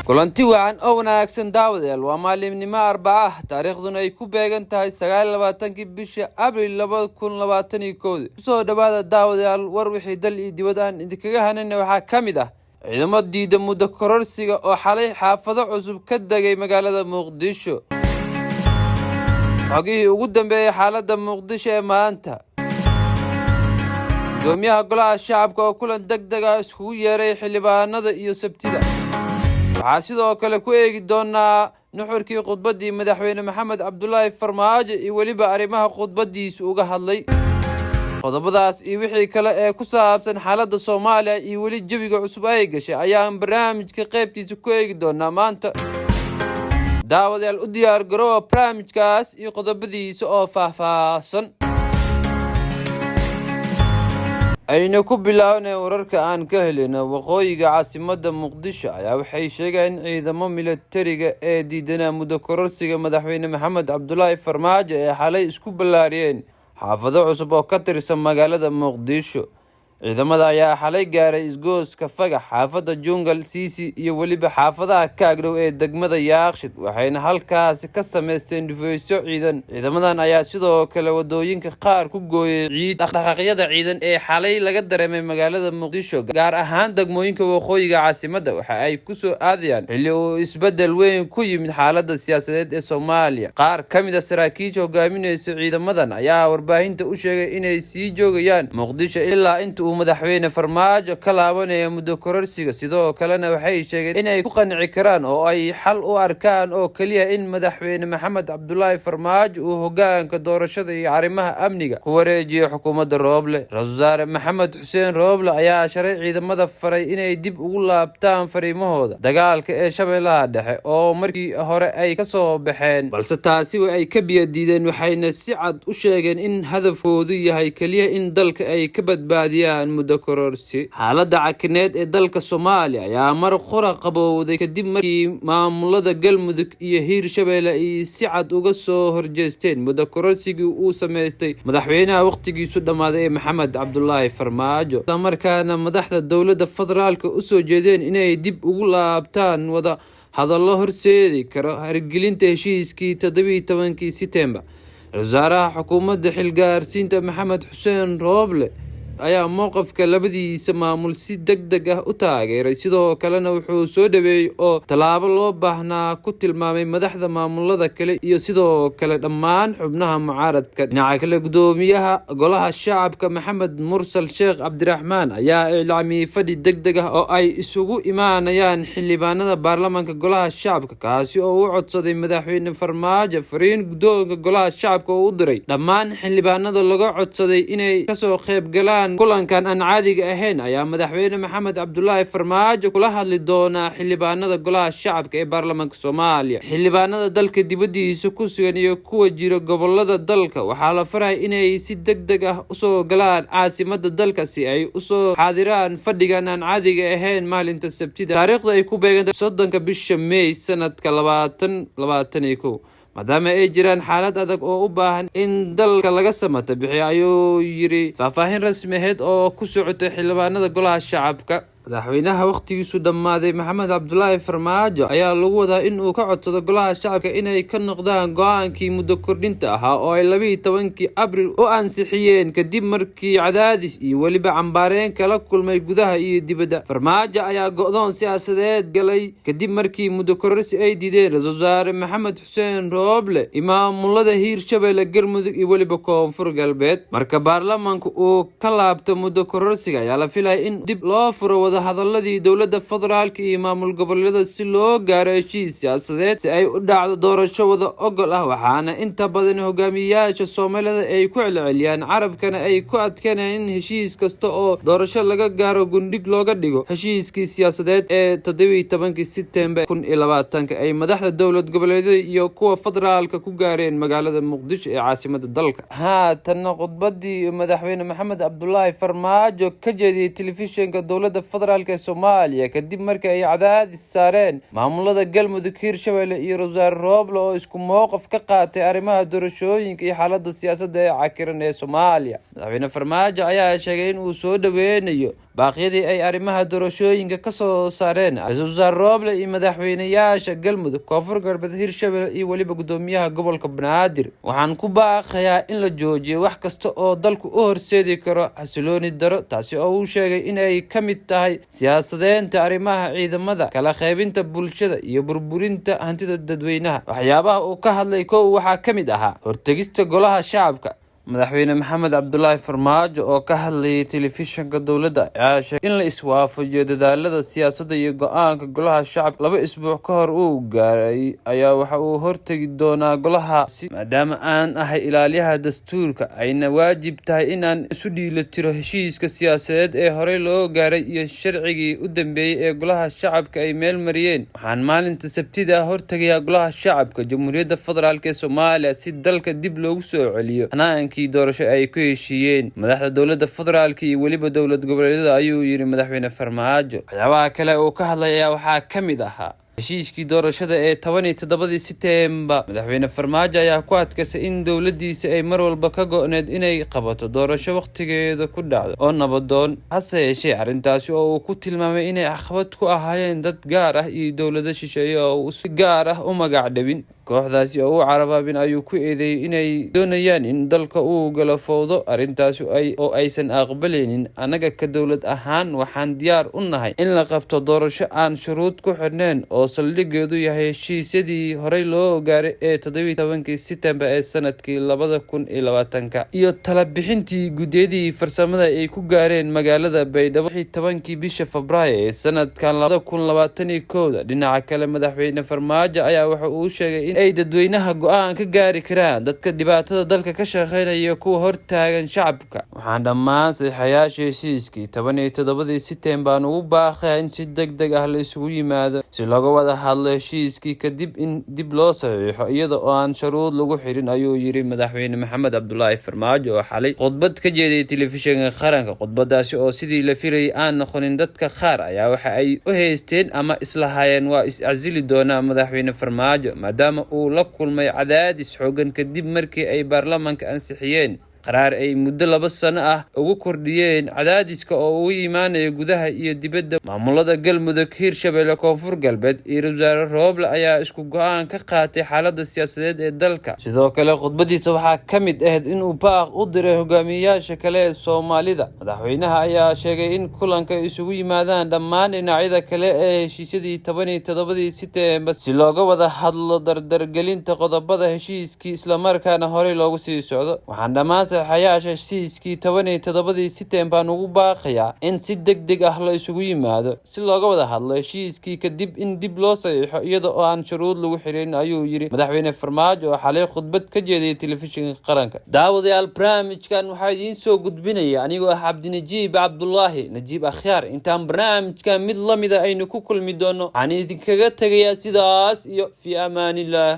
Kulanti wacan oo wanaagsan, daawadayaal. Waa maalimnimo Arbaca ah, taariikhduna ay ku beegan tahay 29-kii bisha Abril 2021. Kusoo dhawaada, daawadayaal, war wixii dal iyo dibad aan idinkaga hanayna. Waxaa ka mid ah ciidamo diida muddo kororsiga oo xalay xaafado cusub ka degay magaalada Muqdisho, xogihii ugu dambeeyey xaaladda Muqdisho ee maanta, gudoomiyaha Golaha Shacabka oo kulan deg deg ah iskugu yeeray xildhibaanada iyo Sabtida. Waxaa sidoo kale ku eegi doonaa nuxurkii khudbaddii Madaxweyne Maxamed Cabdulaahi Farmaajo iyo weliba arrimaha khudbaddiisa uga hadlay. Qodobadaas iyo wixii kale ee ku saabsan xaaladda Soomaaliya iyo weli jawiga cusub ay gashay ayaan barnaamijka qaybtiisa ku eegi doonaa maanta. Daawadayaal, u diyaar garoowa barnaamijkaas iyo qodobadiisa oo faahfaahsan. Aynu ku bilownay wararka aan ka helino waqooyiga caasimadda Muqdisho ayaa waxay sheegayaan in ciidamo militariga ee diidanaa muddo kororsiga Madaxweyne Maxamed Cabdulaahi Farmaajo ee xalay isku ballaariyeen xaafado cusub oo ka tirsan magaalada Muqdisho. Ciidamada ayaa xalay gaaray isgoyska Fagax, xaafadda Jungal Siisi iyo weliba xaafadaha kaagdhow ee degmada Yaaqshid, waxayna halkaasi ka sameysteen dhufaysyo ciidan. Ciidamadan ayaa sidoo kale wadooyinka qaar ku gooyay ciid. Dhaqdhaqaaqyada ciidan ee xalay laga dareemay magaalada Muqdisho, gaar ahaan degmooyinka waqooyiga caasimadda, waxa ay kusoo aadayaan xilli uu isbedel weyn ku yimid xaaladda siyaasadeed ee Soomaaliya. Qaar ka mid ah saraakiisha hogaaminaysa ciidamadan ayaa warbaahinta u sheegay inay sii joogayaan Muqdisho ilaa inta uu Madaxweyne Farmaajo ka laabanayo muddo kororsiga. Sidoo kalena waxay sheegeen inay ku qanci karaan oo ay xal u arkaan oo keliya in Madaxweyne Maxamed Cabdulaahi Farmaajo uu hogaanka doorashada iyo arrimaha amniga ku wareejiyo xukuumadda Rooble. Ra-iisul Wasaare Maxamed Xuseen Rooble ayaa shalay ciidamada faray inay dib ugu laabtaan fariimahooda dagaalka ee Shabeellaha Dhexe oo markii hore ay kasoo baxeen, balse taasi ay ka biyo diideen, waxayna si cad u sheegeen in hadafkoodu yahay keliya in dalka ay ka badbaadiyaan muddo kororsi. Xaaladda cakineed ee dalka Soomaaliya ayaa mar qura qabowday kadib markii maamulada Galmudug iyo Hiirshabelle ay si cad uga soo horjeesteen muddo kororsigii uu sameystay madaxweynaha waqtigiisu dhammaaday ee Maxamed Cabdulaahi Farmaajo, islamarkaana madaxda dowladda federaalka usoo jeedeen inay dib ugu laabtaan wada hadallo horseedi karo hirgelinta heshiiskii 17-kii Setembar. Ra-iisul wasaaraha xukuumadda xilgaarsiinta Maxamed Xuseen Rooble ayaa mowqifka labadiisa maamul si deg deg ah u taageeray, sidoo kalena wuxuu soo dhaweeyey oo tallaabo loo baahnaa ku tilmaamay madaxda maamulada kale iyo sidoo kale dhammaan xubnaha mucaaradka. Dhinaca kale, gudoomiyaha Golaha Shacabka Maxamed Mursal Sheekh Cabdiraxmaan ayaa iclaamiyey fadhi deg deg ah oo ay isugu imaanayaan xildhibaanada baarlamaanka Golaha Shacabka, kaasi oo u codsaday Madaxweyne Farmaajo. Fariin guddoonka Golaha Shacabka oo u diray dhammaan xildhibaanada laga codsaday inay kasoo qayb galaan kulankan aan caadiga ahayn ayaa Madaxweyne Maxamed Cabdulaahi Farmaajo kula hadli doonaa xildhibaanada Golaha Shacabka ee baarlamaanka Soomaaliya. Xildhibaanada dalka dibadiisa ku sugan iyo kuwa jira gobolada dalka waxaa la faraya inay si deg deg ah usoo galaan caasimada dalka si ay usoo xaadiraan fadhigan aan caadiga ahayn maalinta Sabtida, taariikhda ay ku beeganta 30-ka bisha May sanadka 2021, maadaama ay jiraan xaalad adag oo u baahan in dalka laga samata bixiyo, ayuu yiri faahfaahin rasmi aheyd oo ku socotay xildhibaanada Golaha Shacabka. Madaxweynaha waqtigiisu dhammaaday Maxamed Cabdulaahi Farmaajo ayaa lagu wadaa in uu ka codsado Golaha Shacabka inay ka noqdaan go-aankii muddo kordhinta ahaa oo ay 12-kii Abril u ansixiyeen, kadib markii cadaadis iyo weliba cambaareen kala kulmay gudaha iyo dibadda. Farmaajo ayaa go-doon siyaasadeed galay kadib markii muddo kororsi ay diideen ra-iisul wasaare Maxamed Xuseen Rooble, maamulada Hiirshabelle, Galmudug iyo weliba Koonfur Galbeed. Marka baarlamaanka uu ka laabto muddo kororsiga ayaa la filaya in dib loo furo wada hadaladii dowladda federaalka iyo maamul goboleedyada si loo gaaro heshiis siyaasadeed si ay u dhacdo doorasho wada ogol ah. Waxaana inta badan hogaamiyayaasha Soomaalida ay ku celceliyaan, carabkana ay ku adkeynayaan in heshiis kasta oo doorasho laga gaaro gundhig looga dhigo heshiiskii siyaasadeed ee 17-kii Setembar 2020-ka ay madaxda dowlad goboleedyada iyo kuwa federaalka ku gaareen magaalada Muqdisho ee caasimada dalka. Haatanna khudbadii Madaxweyne Maxamed Cabdulaahi Farmaajo ka jeediyey telefishinka dowladda federaalk ee Soomaaliya kadib markii ay cadaadis saareen maamulada Galmudug, Hiirshabelle iyo Wasaare Rooble oo isku mowqif ka qaatay arrimaha doorashooyinka iyo xaaladda siyaasadda ee cakiran ee Soomaaliya. Madaxweyne Farmaajo ayaa sheegay in uu soo dhaweynayo Baaqyadii ay arrimaha doorashooyinka ka soo saareen Ra-iisul Wasaare Rooble iyo madaxweynayaasha Galmudug, Koonfur Galbeed, Hirshabelle iyo weliba gudoomiyaha gobolka Banaadir. Waxaan ku baaqayaa in la joojiyo wax kasta oo dalku u horseedi karo xasilooni daro, taasi oo uu sheegay in ay ka mid tahay siyaasadeynta arrimaha ciidamada, kala qaybinta bulshada iyo burburinta hantida dadweynaha. Waxyaabaha uu ka hadlay kow waxaa ka mid ahaa hortegista Golaha Shacabka. Madaxweyne Maxamed Cabdulaahi Farmaajo oo ka hadlayay telefishinka dowladda ayaa sheegay in la iswaafajiyo dadaalada siyaasadda iyo go-aanka Golaha Shacabka 2 isbuuc ka hor uu gaaray ayaa waxa uu hortegi doonaa golahaasi. Maadaama aan ahay ilaaliyaha dastuurka, ayna waajib tahay inaan isu dheelitiro heshiiska siyaasadeed ee horey loo gaaray iyo sharcigii u dambeeyay ee Golaha Shacabka ay meel mariyeen, waxaan maalinta Sabtida hortegayaa Golaha Shacabka Jamhuuriyadda Federaalk ee Soomaaliya si dalka dib loogu soo celiyo hanaankii doorasho ay ku heshiiyeen madaxda dowladda federaalk iyo weliba dowlad goboleedyada, ayuu yidhi Madaxweyne Farmaajo. Waxyaabaha kale uu ka hadlay ayaa waxaa ka mid ahaa heshiiskii doorashada ee 17-dii Setembar. Madaxweyne Farmaajo ayaa ku adkaystay in dowladiisa ay mar walba ka go-need inay qabato doorasho wakhtigeeda ku dhacdo oo nabadoon, hase yeeshee arrintaasi oo uu ku tilmaamay inay caqabad ku ahaayeen dad gaar ah iyo dowlado shisheeye oo uu si gaar ah u magac dhabin. Kooxdaasi oo uu carabaabin ayuu ku eedeeyey inay doonayaan in dalka uu galo fowdo, arrintaasi oo aysan aqbalaynin. Annaga ka dowlad ahaan waxaan diyaar u nahay in la qabto doorasho aan shuruud ku xidhneyn oo saldhigeedu yahay heshiisyadii horey loo gaaray ee 17-kii Setembar ee sanadkii 2020-ka iyo tala bixintii guddiyadii farsamada ay ku gaareen magaalada Baydhabo 10-kii bisha Febraayo ee sanadkan 2021-da. Dhinaca kale, Madaxweyne Farmaajo ayaa waxa uu sheegay in ay dadweynaha go-aan ka gaari karaan dadka dhibaatada dalka ka shaqeynaya iyo kuwa hortaagan shacabka. Waxaan dhammaan saxiixayaasha heshiiskii 17-dii Setembar ugu baaqayaa in si deg deg ah la isugu yimaado si looga wada hadlo heshiiskii, kadib in dib loo saxiixo iyada oo aan shuruud lagu xirin, ayuu yiri Madaxweyne Maxamed Cabdulaahi Farmaajo oo xalay khudbad ka jeediyay telefishinka qaranka. Khudbadaasi oo sidii la filayay aan noqonin, dadka qaar ayaa waxa ay u haysteen ama islahaayeen waa is-casili doonaa Madaxweyne Farmaajo, maadaama uu la kulmay cadaadis xoogan kadib markii ay baarlamaanka ansixiyeen qaraar ay muddo 2 sano ah ugu kordhiyeen. Cadaadiska oo ugu imaanaya gudaha iyo dibadda, maamulada Galmudug, Hirshabelle, Koonfur Galbeed iyo Wasaare Rooble ayaa isku go-aan ka qaatay xaalada siyaasadeed ee dalka. Sidoo kale, khudbadiisa waxaa ka mid ahayd inuu baaq u diray hogaamiyeyaasha kale ee Soomaalida. Madaxweynaha ayaa sheegay in kulanka ay isugu yimaadaan dhammaan dhinacyada kale ee heshiisyadii 17-dii Setembar si looga wada hadlo dardargelinta qodobada heshiiskii, islamarkaana horey loogu sii socdo. Waxaan dhammaan saxiixayaasha heshiiskii 17-dii Setembar ugu baaqayaa in si deg deg ah la isugu yimaado si looga wada hadlo heshiiskii, kadib in dib loo saxiixo iyada oo aan shuruud lagu xirin, ayuu yiri Madaxweyne Farmaajo oo xalay khudbad ka jeediyay telefishinka qaranka. Daawadayaal, barnaamijkan waxaa idiin soo gudbinaya anigoo ah Cabdinajiib Cabdulaahi Najiib Akhyaar. Intaan barnaamijkan mid lamida aynu ku kulmi doono, waxaan idinkaga tegayaa sidaas iyo fi amaanillaah.